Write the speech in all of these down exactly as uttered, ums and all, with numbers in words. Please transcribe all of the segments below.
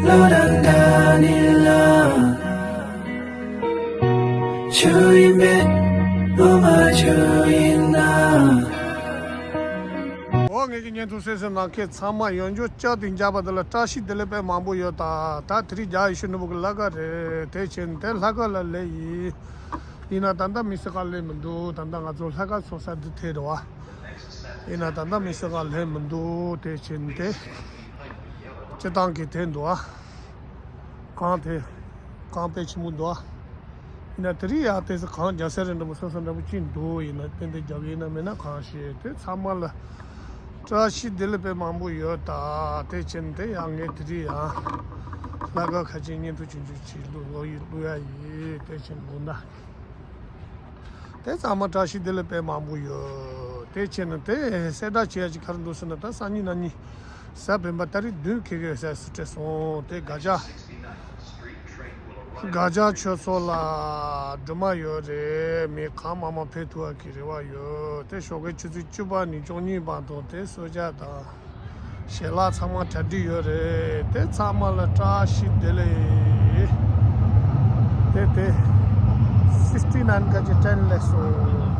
བློ་རང་འདྲ་ནི་ལ། ཆུ་ཡིན་མེད་བློ་མ་ཆུ་ཡིན་ན། འོ་ངེད་ཀྱི་བརྙན་ཐུང་གསན་གཟིགས་གནང་མཁན་ཚང་མ་ཡང་བསྐྱར་བསྐྱར་དུ་མཇལ་བ་འདི་ལ་བཀྲ་ཤིས་བདེ་ལེགས་དཔེ་མང་པོ་ཡོད་ད། ད་དེ་རིང་རྒྱལ་བ་ཡིད་བཞིན་ནོར་བུ་གི་ལྷ་ཁང་རེད། དེ་ཕྱིན་དེ་ལྷ་ཁང་ལ་སླེབས་ཡིན། ཡིན་ན་ད་ལྟ་མི་སེར་ག་སླེབས་མི་འདུག་ད་ལྟ་ང་ཚོ་ལྷ་ཁང་ཚོགས་ས་འདི་དེ་རེད་བ། ཡིན་ན་ད་ལྟ་མི་སེར་ག་སླེབས་མི་འདུག་དེ་ཕྱིན་དེ་སྤྱི་བཏང་གི་དེ་འདུག་ཨ། གངས་དེ་གངས་དཔེ་ཆེན་པོ་འདུག་ཨ། ཡིན་ན་དེ་རིང་ཡང་དེ་ཚོ་གངས་རྒྱག་ས་རེད་འདྲ་པོ་སོ་སོ་འདྲ་པོ་ཅིག་འདུག་ཡིན་ན་དཔེ་འདི་རྒྱག་གི་ཡིན་ན་མེད་ན་གང་ཤེས། དེ་ཚང་མ་ལ་བཀྲ་ཤིས་བདེ་ལེགས་དཔེ་མང་པོ་ཡོད་ད། དེ་ཕྱིན་དེ་ཡང་ངས་དེ་རིང་ཡང་ལྷ་ཁང་ཁ་ཆེ་བརྙན་ཐུང་ཆུང་ཆུང་ཅིག་བླུག་བླུག་ཡ་ཡིན། དེ་ཕྱིན་དགོངས་དག་དེ་ཚང་མ་བཀྲ་ཤིས་བདེ་ལེགས་དཔེ་མང་པོ་ཡོད། དེ་ཕྱིན་ན་དེ་གསལ་བསྒྲགས་བྱེད་ཡ་ཅིག་ག་རེ་འདུག་ཟེར་ན། ད་སང་ཉིན་གནངས་ཉིན་གཟའ་སྤེན་པ་ཏ་རིག་བདུན་ཁེ་ཁེ་ཟས་སུ་སྤྲད་སོང་། དེ་དགའ་ཆ་དགའ་ཆ་ཆོས་ཚོགས་ལ་སྒྲོལ་མ་ཡོད་རེད། མི་གང་མང་མང་ཕེབས་ཐུབ་པ་གི་རེ་བ་ཡོད། དེ་ཞོགས་ཀའི་ཆུ་ཚོད་བཅུ་པ་ནས་བཅུ་གཉིས་བར་དུ་དེ་གསོལ་ཇ་དང་ཞལ་ལག་ཚང་མ་གྲ་སྒྲིག་ཡོད་རེད། དེ་ཚང་མ་ལ་བཀྲ་ཤིས་བདེ་ལེགས། དེ་དེ་sixty nine ག་ཅི་ཊེན་ལས་སོ།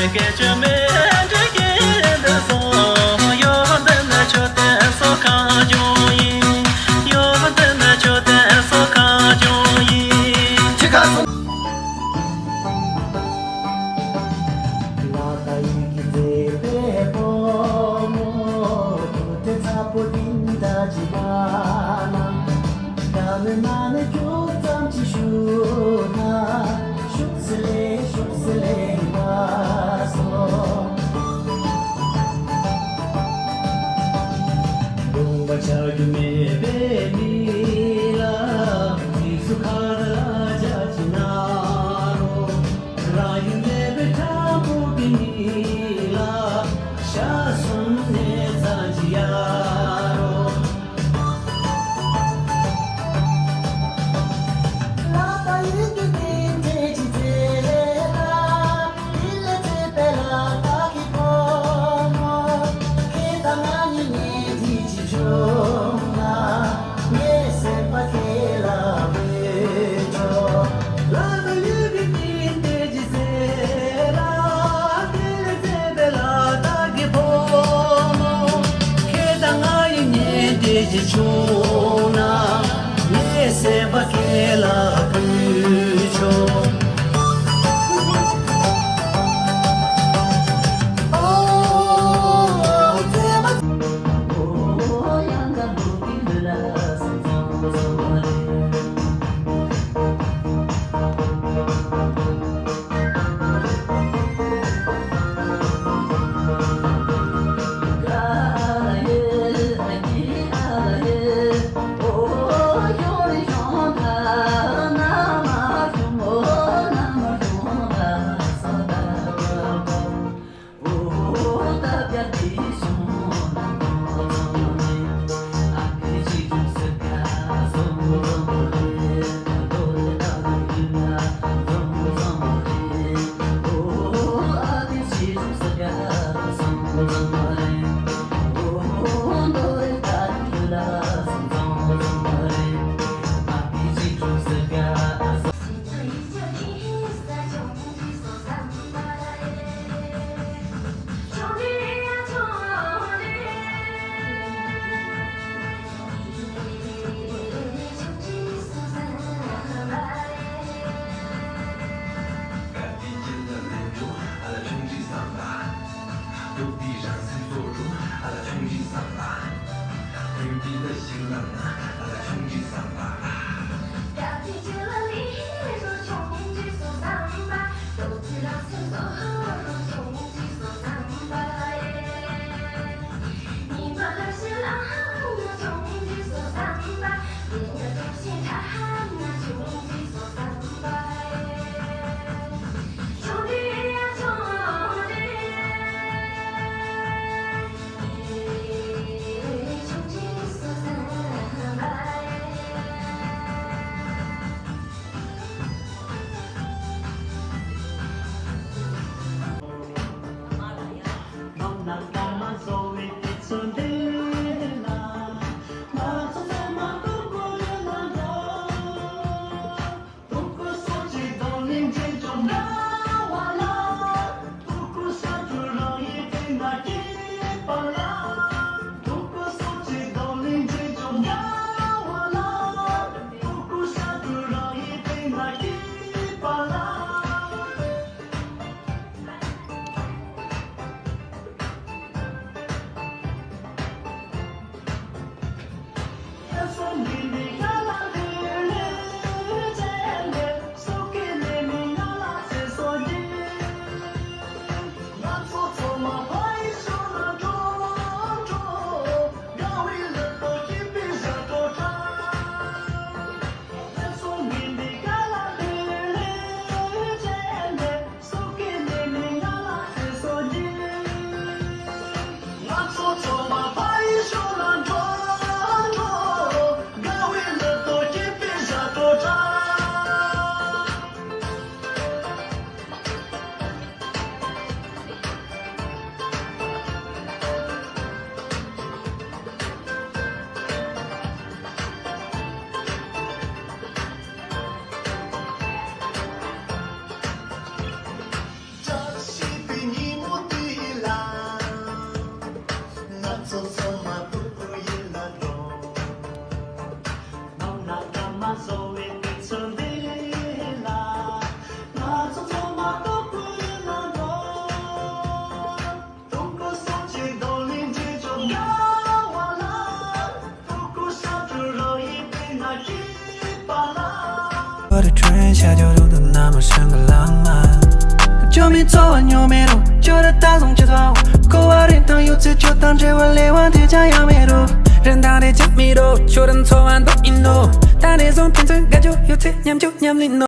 སྐད་ཅིག་མེད་འདྲ་སྐད་འདི་སོང་། ཡོད་འདི་ནི་ཆོས་དེ་སོ་གང་བྱུང་ཡིན། ཡོད་འདི་ནི་ཆོས་དེ་སོ་གང་བྱུང་ཡིན། ཅི་ག་སོང་། ལ་ད་ཡིད་ཀྱི་མཛེས་པའི་ཕོ་མོ། དུར་ཁྲོད་ཚ་པོ་འདི་འདྲ་ཅིག་ན་ན། ད་ནི་ན་ནི་ཁྱོད་ཙམ་གྱིས་ཞུ་ན། ཤུགས་སེ་ལེ་ཤུགས་སེ་ལེ་མ་སོང་། ལུང་པ་ཆགས་རྒྱུ་མེད་པའི་མི་ལ། དུས་སུ་ཁ་ར་ལ་ཇ་ཅི་ན་རོ། རང་ཡུལ་མེད་པའི་ཁྲ་མོ་གི་མི་ལ། ཤ་གསུམ་ནས་ཚ་ཅི་ཡ་རོ། ལ་ལ་ཡུལ་གྱི་སྟེང་དེ་ཇི་སེ་ལ། དེ་ལས་མཛེས་པའི་ལ་དྭགས་ཀྱི་བུ་མོ། ཁྱེད་དང་ང་ཡི་གཉེན་དེ་ཇི་བྱུང་ན། ངའི་སེམས་པ་ཁྱེད་ལ་ཕུལ་ཆོག། ཁྱོད་རང་དུ་ན་མ་ཤང་གི་ལང་མ། ཁྱོད་མི་ཚོ་བ་ཉོ་མེད་རུ། ཁྱོད་ར་ད་སོང་ཆེ་ཚ་བ། ཁོ་བ་རིན་ཐང་ཡོད་ཚེ་ཁྱོད་དང་འབྲེལ་བ་ལས་བ་དེ་ཅང་ཡང་མེད་རུ། རིན་ཐང་རེ་ཅང་མེད་རུ། ཁྱོད་རང་ཚོ་བ་འདོག་ཡིན་ནོ། ད་ནས་བཟུང་ཕན་ཚུན་དགའ་རྒྱུ་ཡོད་ཚེ་མཉམ་རྒྱུ་མཉམ་ལེན་ནོ།